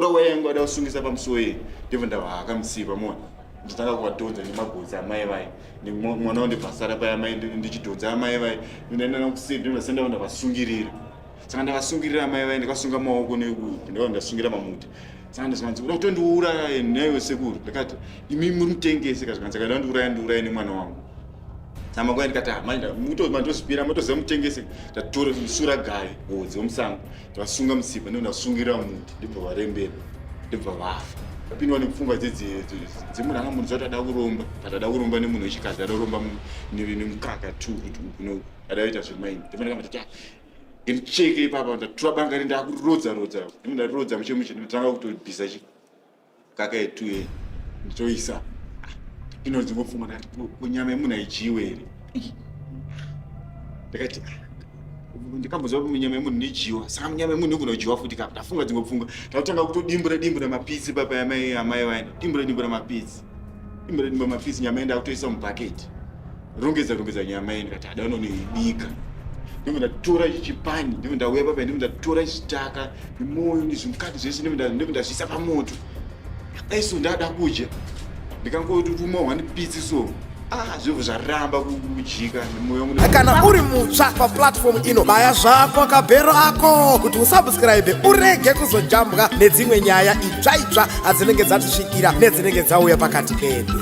Ndatora waya yangu ada kusungisa pamusuwo iyi, ndibva ndavahaka musipa mona. Ndatanga kuvadhonza nemagotsi amai vai. Mwana wandibva asara paya amai ndichidhonza amai vai. Ndaenda nakuseri ndibva ndasenda ndavasungirira. Saka ndavasungirira amai vai ndakasunga maoko ndakabva ndasungira mamuti. Saka ndazvanzi uda kutondiuraya naiwe sekuru. Ndakati imi muri mutengesi ka zvikanzi kada ndiuraya ndiuraye nemwana wangu. Saka makwai ndikati ah manje mandozvipira matoziva mutengesi ndatora sura gayi hodzi wemusango. Ndavasunga mutsipa ndibva ndasungira muti ndibva varembera ndibva vafa. Ndapindwa nepfungwa dzemunhu anga munhu zati ada kuromba but ada kuromba nemunhu wechikadzi ada kuromba nemukaka tu kuti uku neuku ada kuita zvemaini ndibva ndakamati ah, ndicheke ipapa ndatora banga ri ndakurodza rodza ndibva ndarodza muche muche ndotanga kutobvisa chi kaka yetu ye nditoisa ndapindwa dzimwe pfungwa ndakati kunyama yemunhu haidyiwe here ndakati ndikambonzwa kuti munyama yemunhu inodyiwa saka munyama yemunhu inogona kudyiwa futi kapa ndafunga dzimwe pfungwa ndakutanga kutodimbura dimbura mapitsi papa amai amai vaina dimbura dimbura mapitsi dimbura dimbura mapitsi nyama yenda kutoisa mubhaketi rongedza rongedza nyama iyi ndikati ada unonoibika ndibva ndatora chipani ndibva ndauya papa ndibva ndatora chitaka nemoyo nezvimukati zvese ndibva ndazviisa pamoto dai so ndada kudya ndikangotuma one piece so ah zvobva zvaramba kujika nemoyo wangu kana uri mutsva paplatform ino baya zvako kabhero ako kuti usubscribe urege kuzojambwa nedzimwe nyaya itsva itsva adzinenge dzatisvikira nedzinenge dzauya pakati pedu.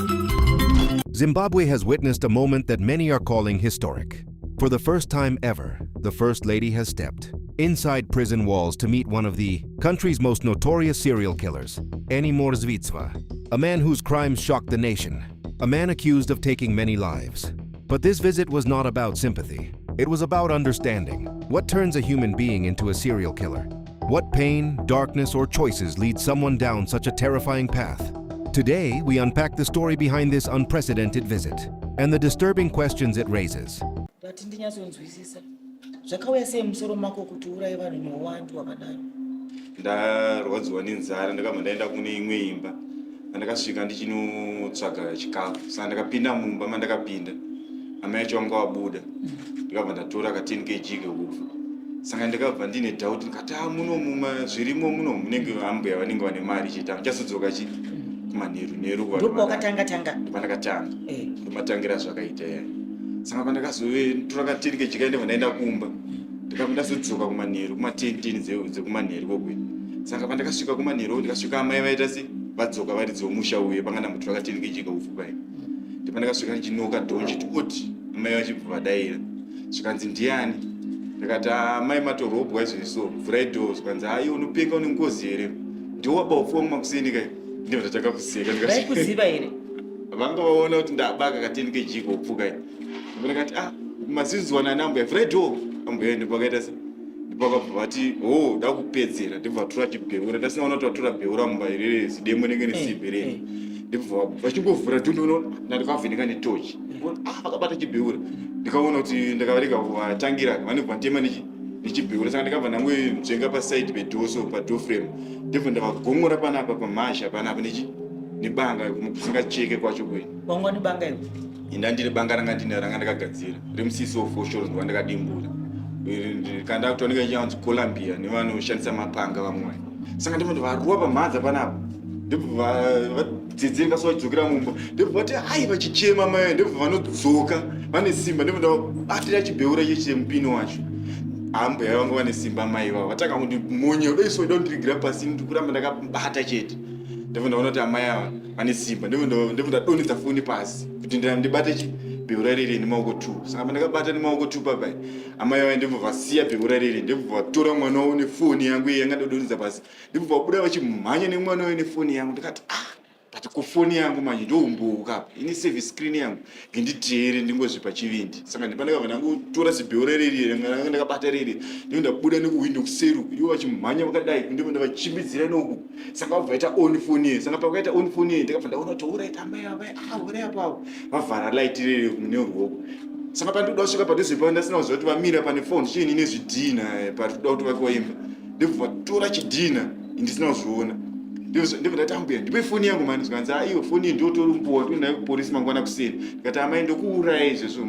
Zimbabwe has witnessed a moment that many are calling historic. For the first time ever, the First Lady has stepped inside prison walls to meet one of the country's most notorious serial killers, Anymore Zvitsva, a man whose crimes shocked the nation, a man accused of taking many lives. But this visit was not about sympathy. It was about understanding what turns a human being into a serial killer. What pain, darkness, or choices lead someone down such a terrifying path? Today, we unpack the story behind this unprecedented visit and the disturbing questions it raises. Ndati ndinyatsonzwisisa zvakauya sei musoro mako kuti uuraye vanhu neuwandu hwakadaro. Ndarwadziwa nenzara ndakabva ndaenda kune imwe imba andakasvika ndichinotsvaga chikafu saka ndakapinda mumba mandakapinda amai acho vanga vabuda ndikabva ndatora ka 10 kg kehupfu saka ndikabva ndine doubt ndikati a ah, muno muma zvirimo muno munenge ambuya vanenge vane mari chete amuchazodzoka chi kumanheru nheru ndopawakatanga tanga ndopandakatanga eh. ndomatangira zvakaita ya saka pandakazotora ka 10 kg kaindabva ndaenda kumba ndikabva ndazodzoka kumanheru kuma 10 10 dzekumanheru kokwe saka pandakasvika kumanheru ndikasvika amai vaita se vadzoka varidzi vomusha uye panga ndambotora ka 10 kg kaupfu pai ndipandakasvika ndichinoka dhoo ndichiti oti amai vachibva vadaira zvikanzi ndiani ndikati amai matorobwa izvezvi so vhurai dhoo zvikanzi ayi unopenga une ngozi here ndiwo waba upfu wangu makuseni kai ndibva ndatanga kuseka vaikuziva here vanga vaona kuti ndabaka ka 10 kg kaupfu kai ndikati ah mazinzwa nani ambuya vhurai dhoo ambuya ndipakaita se ndipakabva vati ho oh, ndakupedzera ndibva vatora chibheura ndasina kuona kuti vatora bheura mumba irere zidemo rinenge nesimbi rere eh. ndibva vachingovhura dhondono ndandikavheneka netochi ah, vakabata chibheura ndikaona kuti ndakavarega kuvatangira vanobva ntema nechibheura saka ndikabva ndangodzvenga paside pedhoso padoor frame ndibva ndavagongora panapa pamhazha panapa nebanga kusingacheke kwacho kwe wanga nebanga iwe inda ndine banga ranga ndine ranga ndakagadzira remusisi wofoshoro ndova ndakadimbura kana ndakutooneka ichanzi columbia nevanoshandisa mapanga vamwe vayo saka ndibva ndivaruwa pamhanza panapa ndibva vadzedzereka so vachidzokera mumba ndibva vati hai vachichema mai ndibva vanodzoka vane simba ndibva ndavabatira chibheura chechemupini wacho ambuya vanga vane simba mai vavo vatanga kundimonya dai so ida kundirigira pasi ndikuramba ndakabata chete ndibva ndaona kuti amai ava vane simba ndibva ndadonhedza foni pasi kuti ndibate chi bheura riri nemaoko two saka pandakabata nemaoko two papai amai vaya ndibva vasiya bheura riri ndibva vatora mwana wavo nefoni yangu iye yanga ndodonhedza pasi ndibva vabuda vachimhanya nemwana wavo nefoni yangu ndikati ah but kufoni yangu manje ndoumbuka apa ini service screen yangu nginditeere ndingozvipa chivindi saka ndipandakabva ndangotora zibheura riri ranga ndakabata riri ndibva ndabuda nekuhwindo kuseri uku ivo vachimhanya vakadai ndibva ndavachimbidzira noku saka vabva vaita on phone iye saka pavakaita on phone iye ndakabva ndaona kuti orit amai ava ah uri apapo vavhara light riri mune ruoko saka pandikuda kusvika padhuze pavo ndasina kuziva kuti vamira pane phone chiini nezvidhina eh, parikuda kuti vakiwa imba ndibva vatora chidhina ndisina kuzviona ndibva ndati ambuya ndipe foni yangu mani zvikanzi aiwe foni iyi ndotorumbuwa tonayo kupolisi mangwana kuseni ndikati amai ndokuuraya izvezvo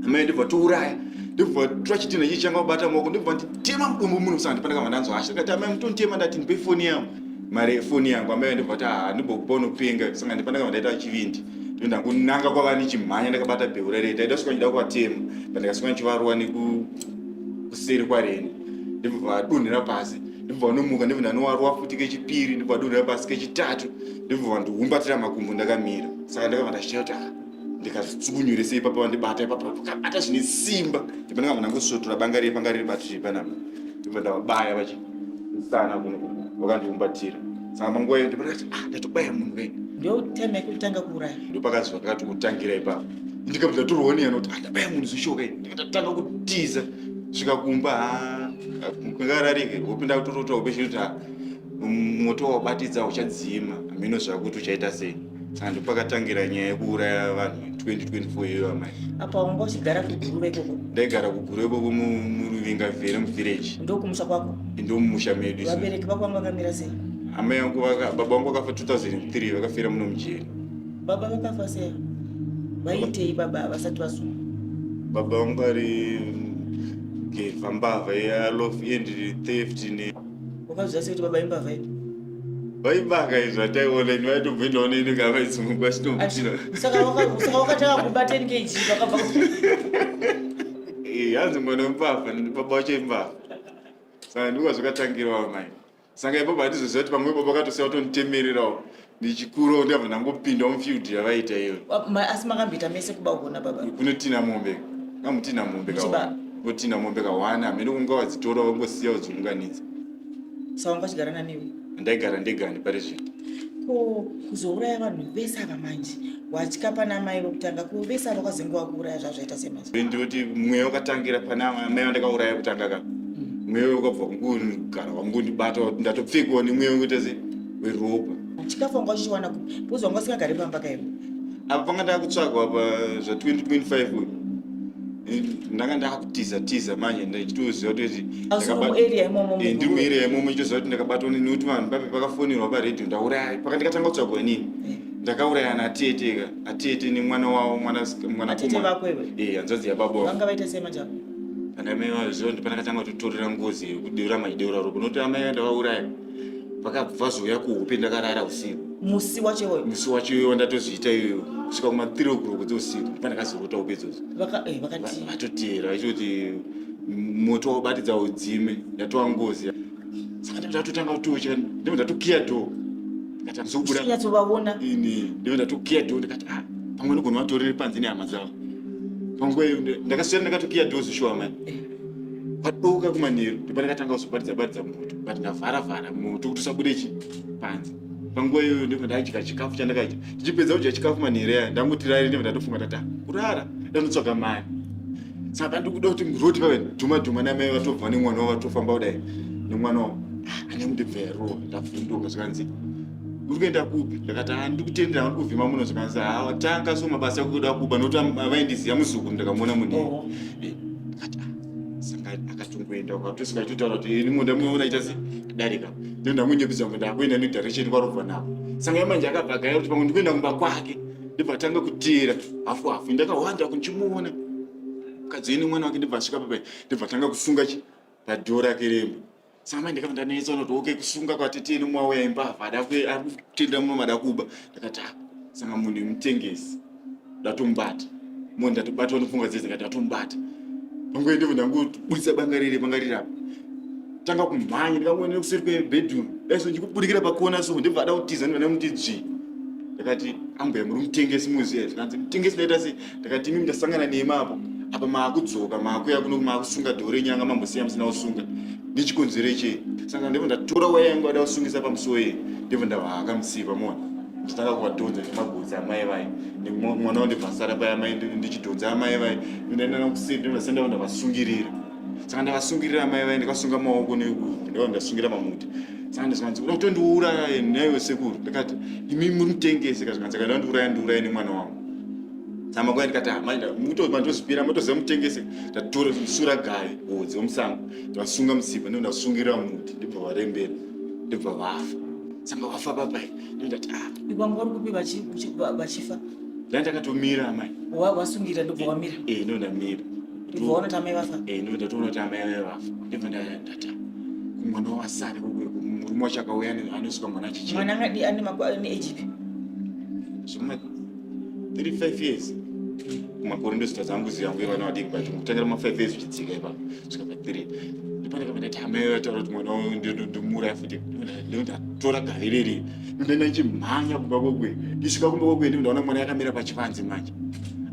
amai ndibva touraya ndibva tora chidhina chii changa kubata maoko ndibva nditema mudumbu muno saka ndipandakabva ndanzwa hasha ndikati amai mutonditema ndati ndipe foni yangu. Mari yefoni yangu amai ndibva kuti ah ndimbokupa unopenga. Saka ndipandakabva ndaita chivindi. Ndangonanga kwava ndichimhanya ndakabata bheura rei. Ndaida kusvika ndichida kuvatema. But ndakasvika ndichivarova neku kuseri kwareni. Ndibva vadonhera pasi. Ndibva vanomuka ndibva ndanovarova futi kechipiri. Ndibva vadonhera pasi kechitatu. Ndibva vandiumbatira makumbo ndakamira. Saka ndakabva ndashaya kuti ah ndikazvitsukunyure sei ipapa vandibata ipapa vakabata zvine simba. Ndibva ndakabva ndangosvotora banga rei panga riri patiri panapa. Ndibva ndavabaya vachi musana kuno vakandiumbatira. Saka panguva iyo ndibva ndakati ah ndatobaya munhu kai. Ndo time yekutanga kuuraya. Ndopakazi vakati kutangira ipapo. Ndikabva ndatorwa neyano kuti ah ndabaya munhu zvishoka iyi. Ndikatanga kutiza svika kumba ha kungararike hope ndakutorota hope chiri kuti ah moto wabatidza uchadzima hameno zvakuti uchaita sei. Saka ndopakatangira nyaya yekuuraya vanhu 2024 iyoyo amai. Apa wanga uchigara kuGuruve ikoko? Ndaigara kuGuruve ikoko muRuvinga Vhere muvillage. Ndokumusha kwako? Ndomumusha medu isu. Vabereki vako vanga vakamira sei? Amai vangu vaka baba vangu vakafa 2003 vakafira muno mujeri. Baba vakafa sei? Vaitei baba vasati vasungwa? Baba vangu vari gevha mbavha yalof and theft ne Wakaziva sei kuti baba imbavha iyi? Vaibaka izvi vataiona ini vaitobvoendawo neni kana vaisungwa chinomuchira. Saka wakatanga kuba 10 kg vakabva Eh, hanzi mwana wembavha baba wacho imbavha. Saka ndiko zvakatangirawo mai. Saka ipapo handizoziva kuti pamwe baba vakatosiya vatonditemererawo ndichikurawo ndikabva ndangopindawo mufield yavaita iyoyo. Asi makamboita mese kuba uko nababa? Kunotina mombe. Kamutina mombe kawana. Kunotina mombe kawana hameno kunga wadzitora wangosiya wadziunganidza. Saka wanga uchigara nani iwe? Ndaigara ndegani pari zvino. Ko kuzouraya vanhu vese ava manje watya pana amai vekutanga ko vese ava kwazenge wakuuraya zvazvaita sei manje? Ndinoti mweya wakatangira pana amai vandakauraya kutanga ka. Mweya wakabva kungogara wangondibata ndatopfekwa nemweya wekuita sei weropa. Chikafu wanga uchichiwana kupi? Because wanga usingagari pamba kaiwe. Apa panga ndakutsvagwa apa zva 2025 uyu. Ndanga ndakutiza tiza manje ndichitoziva kuti ndiri muarea imomo ndichitoziva kuti ndakabatwa nekuti vanhu pape pakafonirwa paredhiyo ndauraya paka ndikatanga kutsvagwa inini eh. ndakauraya natete ka atete nemwana wavo mwanaatete eh, hanzvadzi yababa vanga vaita sei manje pana mai vaziva kuti pandakatanga kutotorera ngozi yekudeura machideura ropa nokuti amai ndavauraya vakabva vazouya kuhope ndakarara usiku musi wacho iwoyo musi wacho iwoyo ndatozviita iyoyo kusvika kuma 3 o'clock dzeusiku pandakazorota hope idzodzo eh, vatoteera vachitoti moto wabatidza udzime yatova ngozi saka ndatotanga kutotya ndibva ndatokiya door ndikati handizobuda nyatsovaona ini ndibva ndatokiya door ndikati ah pamwe ndogona vatorere panze nehama dzavo panguva iyo ndakaswera ndakatokiya door zvishuwa mani eh. Kwadoka kumanheru ndipo ndakatanga kuzobatidza batidza moto but ndavhara vhara moto kuti usabude chi panze. Panguva iyoyo ndipo ndadya chikafu chandakadya. Ndichipedza kudya chikafu manheru aya ndangoti rare ndipo ndatofunga ndati ah, kurara ndanotsvaga mari. Saka ndikuda kuti muroti pave dhuma dhuma namai vatobva nemwana wavo vatofamba kudai nemwana wavo. Ah, ane mundibva yarowa ndavhunduka zvikanzi uri kuenda kupi ndakati ah, ndikutendera uri kuvhima muno zvikanzi ha ah, tanga so mabasa ekuda kuba nokuti vaindiziva muzukuru ndakamuona munhu eh, ndakati ah, saka akatongoenda ukatosvika achitotaura kuti ini munda munoona ita sei darika then ndamunyepedza kuti ndakuenda nedirection kwarobva nako saka yamanje akabva agaya kuti pamwe ndikuenda kumba kwake ndibva atanga kuteera hafu hafu ndakahwanda kundichimuona mukadzi ini mwana wake ndibva asvika papai ndibva atanga kusunga chi padhoo rake remba saka mai ndakabva ndanetsa kuti okay kusunga kwatete ini mwauya imbavha ada kutenda muno mada kuba ndakati ah saka munhu mutengesi ndatomubata mo ndatobatwa nepfungwa dzese ndikati ndatomubata panguva ndibva ndangobudisa banga riri banga riri apa tanga kumhanya ndikangoenda kuseri kwebedroom daiso ndikubudikira pakona so ndibva ada kutiza ndibva ndamuti dzvi ndakati ambuya muri mutengesi muziya zvikanzi mutengesi ndaita sei ndakati imi ndasangana nemi apo apa maakudzoka maakuya kuno maakusunga dhoo renyu yanga mambosiya musina kusunga nechikonzero chei saka ndibva ndatora waya yangu ada kusungisa pamusuwo iyi ndibva ndavahaka musipa mona nditanga kuvadhonza nemagotsi amai vai mwana wandibva asara paya amai ndichidhonza amai vai ndaenda kuseri ndibva ndasenda ndavasungirira saka ndavasungirira amai vai ndikasunga maoko ndikava ndasungira mamuti saka ndazvikanzi uda kutondiuraya naiwe sekuru ndikati imi muri mutengesi kazvikanzi akaida kundiuraya ndiuraye nemwana wangu saka makuya ndikati ah, mandozipira matoziva mutengesi ndatora sura gaye hodzi wemusango Ndasunga mutsipa ndo ndasungira muti ndibva varembera ndibva vafa. Saka vafa baba ndo ndati ah. Iwangu vari kupi vachifa? Ndanga ndakatomira amai. Wasungira ndobva wamira? Eh ndo ndamira. Ndobva waona kuti amai vafa? Eh ndo ndatoona kuti amai vafa. Ndibva ndati ah, kumwana wasara murume Murume wacho akauya anosvika mwana achichema. Mwana angadi ane makore ane age ipi? Zvima 35 years. Makore ndozita dzangu ziyangu yevana vadiki but kutangira ma 5 years uchidzika ipapo svika pa 3. Ndipane kama ndati amai vataura kuti mwana wangu ndomuuraya futi. Ndatora gavi reri. Ndoenda ndichimhanya kumba kwekwe. Ndisvika kumba kwekwe ndinoona mwana akamira pachivanze manje.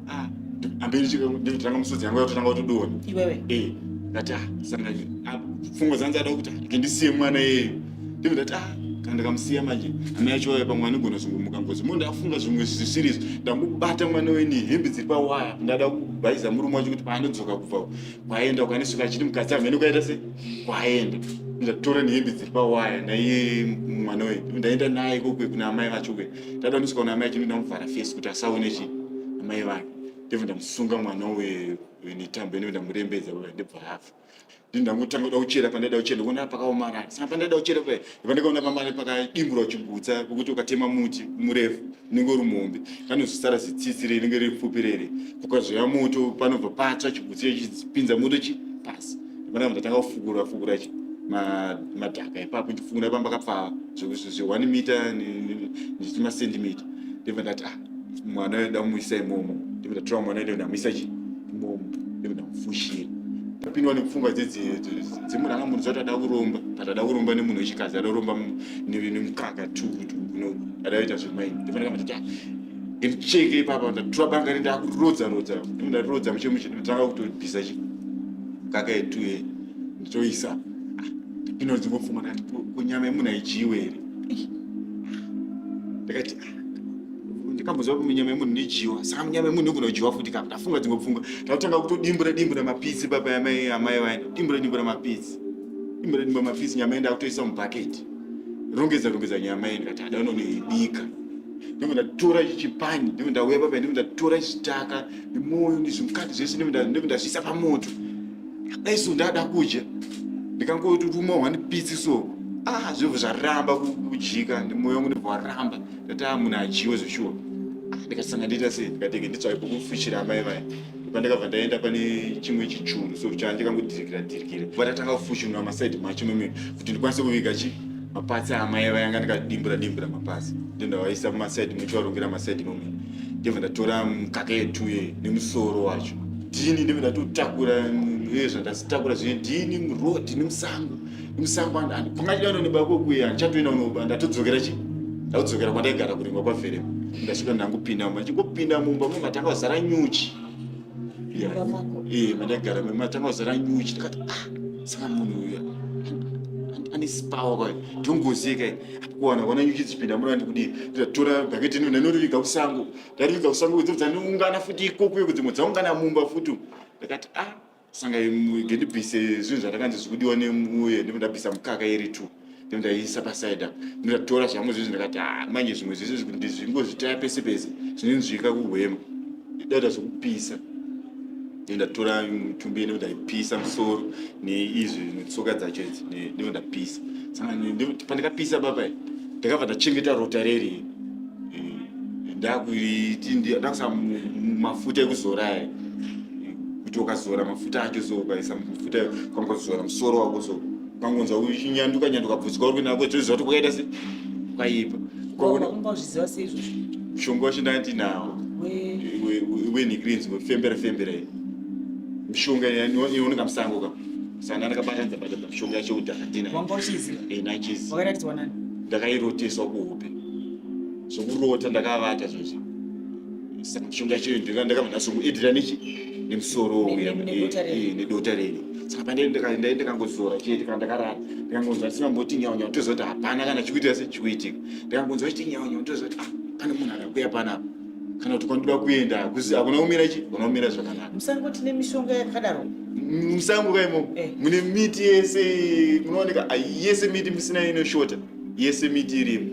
Ah, amberi ndikutanga musodzi yangu yakutotanga kutodonha. Iwewe? Eh, ndati ah, saka ah, pfungwa dzangu dzada kuti ah, ndisiye mwana iyeyo. Ndibva ndati ah, kana ndikamusiya manje amai acho vaya pamwe anogona zvongomuka ngozi. Mo ndafunga zvimwe zvisiri izvo. Ndangobata mwana weni hembe dziri pawaya. Ndada kubhaiza murume wacho kuti paanodzoka kubva kwaenda ukanisvika achiti mukadzi hamene kwaita se kwaenda ndatora nehembe dziri pawaya naiye mwana uyu ndaenda naye kokwe kuna amai vacho kwe ndada ndisvika kuna amai achindi ndamuvhara face kuti asaone chi amai vake ndibva ndamusunga mwana uyu netambo ndibva ndamurembedza ndibva afa ndangotanga kuda kuchera pandaida kuchera ndikuona pakaomarara saka pandaida kuchera paya ndikaona pamari pakadimburwa chigutsa pokuti ukatema muti murefu unenge uri muhombe panozosara zitsitsi rinenge riri pfupi rere kukazoya moto panobva patsva chigutsi chipinza moto chi pasi ndipana ndatanga kufukura fukura chi madhaka ipapo ndifukura pamba kapfava zve 1 meter nechimasendimita ndibva ndati ah mwana ndamuisa imomo ndibva ndatora mwana ndo ndamuisa chi imomo ndibva ndamufushira ndapindwa nepfungwa dzemunhu anga munhu zati ada kuromba but ada kuromba nemunhu wechikadzi ada kuromba nemukaka tukutukuno ada kuita zvemaini ndifanira kuti ndicheke ipapa ndatura banga rindakurodza rodza ndarodza muche muche ndotanga kutobvisa chi mukaka yetu ye nditoisa ah, ndapindwa dzimwe pfungwa ndati kunyama yemunhu haidyiwe here ndakati ah, ndikambonzwa kuti munyama yemunhu inojiwa saka munyama yemunhu inogona kujiwa futi ka ndafunga dzimwe pfungwa ndakutanga kutodimbura dimbura mapitsi papa amai amai vaenda dimbura dimbura mapitsi dimbura dimbura mapitsi nyama yenda kutoisa mubhaketi rongedza rongedza nyama ye ndikati ada unonoibika ndibva ndatora chipani ndibva ndauya papa ndibva ndatora chitaka nemoyo nezvimukati zvese ndibva ndazviisa pamoto dai so ndada kudya ndikangoruma one pitsi so ah zvobva zvaramba kujika nemoyo wangu ndibva waramba ndati ah munhu adyiwe zveshuwa ah, ndikasanga ndiita sei ndikatenge nditsvake pokufushira amai vaya pandakabva ndaenda pane chimwe chichuru so chandikangodhirikira dhirikira bva ndatanga kufushunura masaidi macho meme kuti ndikwanise kuviga chi mapatsi amai vaya anga ndikadimbura dimbura mapatsi ndondavaisa mumasaidi muchivarongera masaidi mome ndibva ndatora mukaka yetu ye nemusoro wacho dhini ndibva ndatotakura zvandasitakura zviye dhini muroad nemusango musango kwangachida unonoba kokuya handichatoenda unoba ndatodzokera chi ndakudzokera kwandaigara kurimwa kwavherema ndasvika ndangopinda mumba ndichingopinda mumba mumba matanga kuzara nyuchi mandaigara matanga kuzara nyuchi ndikati ah saka munhu uyu ane sipawa kwayo ndongoziye kai kuwana kuona nyuchi dzichipinda muna ndikudii ndatora bhaketi ino ndinoriviga kusango ndariviga kusango dzobva dzanoungana futi ikoko iko dzimwe dzaungana mumba futi ndakati ah sanga ngendibvise zvinhu zvandakanzi zvikudiwa nemuye ndibva ndabvisa mukaka iri two ndibva ndaiisa pasaida ndindatora zvangu zvezvi ndakati ah manje zvimwe zvese ndizvingozvitaya pese pese zvinonzwika kuhwema ndaita zvekupisa ndatora mutumbi ndibva ndaipisa musoro neizvi netsoka dzacho idzi ndibva ndapisa saka pandakapisa baba ndakabva ndachengeta rota reri ndakuisa mafuta ekuzora aya kuti ukazora mafuta acho so ukaisa mafuta ukangozora musoro wako so ukangonzwa uchinyanduka nyanduka bvudzi kwauri kuenda nako toziva kuti kwakaita se kwaipa ungazviziva sei izvozvo mushonga wacho ndanga ndinawo wenhikrinzi wefembera fembera iyi mishonga inooneka musango ka saka ndandakabatanidza batanidza mishonga yacho kudhara ndinawanga uchiziva eh, ndachiziva wakaratidzwa nani ndakairoteswa kuhope zvokurota ndakavata zvozvo saka mishonga yacho ndakabva ndazongoedhira nechi nemusoro uya nedota reri saka pandai ndakangozora chete kana ndakarara ndikangonzwa ndisingamboti nyau nyau toziva kuti hapana kana chikuitika se chikuitika ndikangonzwa chiti nyau nyau toziva kuti ah pane munhu akakuya panapa kana kuti kwandoda kuenda hakuna kumira chi hakuna kumira zvakanaka musango tine mishonga yakadaro musango kaimo eh. mune miti yese munooneka yese miti musina inoshota yese miti irimo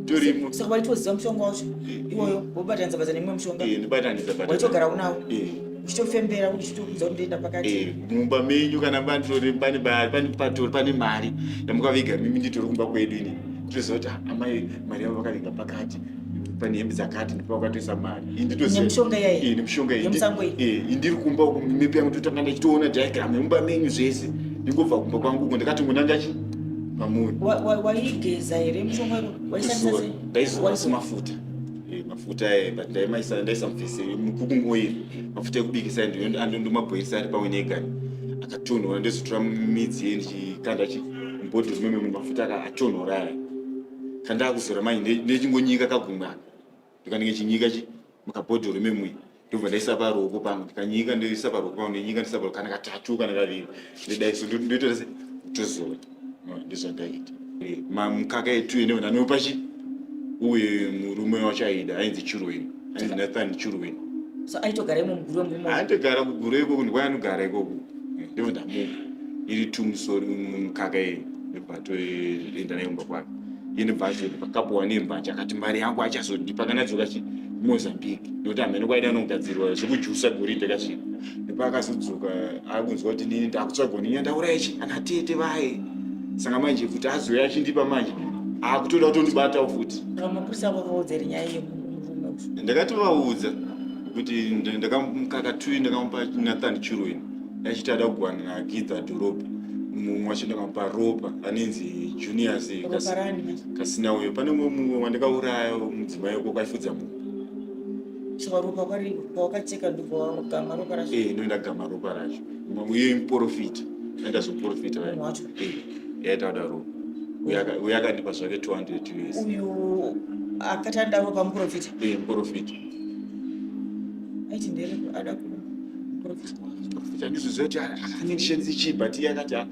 torimo saka waitoziva mushonga wacho eh, iwoyo eh. wobatanidza batanidza nemumwe mushonga eh, ndibatanidza batanidza waitogara unawo uchitofembera kuti uchitokudza kuti ndoenda pakati mumba menyu kana patori pane pane patori pane mari yamukaviga mimi nditori kumba kwedu ini toziva kuti ah, amai mari yavo vakaviga pakati pane hembe dzakati ndipo vakatoisa mari nemishonga iyayi nemishonga iyi indiri kumba uko mipi yangu totanga ndichitoona diagram yemumba menyu zvese ndingobva kumba kwangu uko ndakatongonanga chi Pamuri. Waigeza here mushonga waishandisa sei? Ndaizora semafuta. Eh, mafuta eh, but ndaimaisa ndaisa mufesi mucooking oil. Mafuta ekubikisa ndiyo andondomabhoilisa ari pamwe negani. Akatonhora ndozotora midzi ye ndichikanda chi mubhodhoro meme mafuta aka atonhora aya. Kandakuzora manje ndechingonyika kagumwe aka. Ndikanenge chinyika chi mukabhodhoro memwe ndobva ndaisa paruoko pangu ndikanyika ndoisa paruoko pangu ndonyika ndoisa paruoko kana katatu kana kaviri ndodaiso ndoita se tozora ndizvandaita eh, mukaka etu ene ndanopa chi uye murume wacho aida ainzi churweni ainzi Nathan Churweni so aitogara imo muguru imomo aitogara kuguru ikoko ndikwaanogara ikoko eh, ndobva ndamupa iri tumusori mukaka iyi ndobva toenda naye kumba kwake iye ndobva azoenda pakapuwa nembanje akati mari yangu achazondipa kana adzoka chi kumozambique nekuti hameno kwaida anogadzirwa zvekujusa goridhe kasvika ndipo akazodzoka akunzwa kuti nini ndakutsvagwa nini ndauraya chi ana tete vaye saka manje kuti azouya achindipa manje akutoda kutondibatawo futi mapurisa akakaudza here nyaya yemurume uyu ndakatovaudza kuti ndakamukaka tui ndakamupa nathan chirweni achiti ada kugowana nagidha dhorobha mumwe wacho ndakamupa ropa anenzi juniors kasina uyo pane mumwe wandakauraya mudzimai wako kwaifudza mumwe saka ropa kwari pawakacheka ndobva wagama ropa racho eh ndogama ropa racho uye muprofita aita zvoprofita wacho eh yaita kuda ropa uye akandipa zvake 200 US. Uyu akati anoda ropa muprofita? Eh, muprofita. Aiti ndere ada kumuprofita? Profita ndizvoziva kuti anendishandise chii, but iye akati ari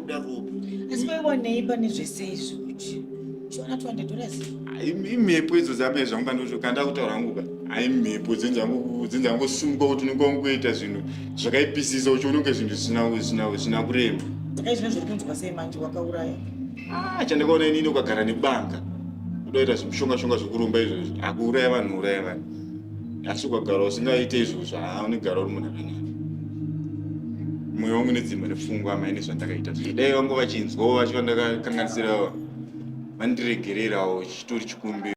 kuda ropa. Asi waiwanei pane zvese izvi kuti uchiwana $200? Imhepo idzo dzamai zvangu kanda kutaura hangu ka hai mhepo dzinzangosungwa kuti unenge wangoita zvinhu zvakaipisisa uchiona kunge zvinhu zvisina kurema. Saka izvino zviri kunzwa sei manje wakauraya? Ah, chandakaona inini, ukagara nebanga udaita zvimushonga-shonga zvekuromba izvozvo, akuuraya vanhu, uraya vanhu, asi ukagara usingaite izvozvo, haa, unogara uri munhu akanaka. Mwoyo wangu nedzimba nepfungwa amai nezvandakaita, dai vangu vachinzwawo vacho vandakakanganisirawo vandiregererawo, chitori chikumbiro.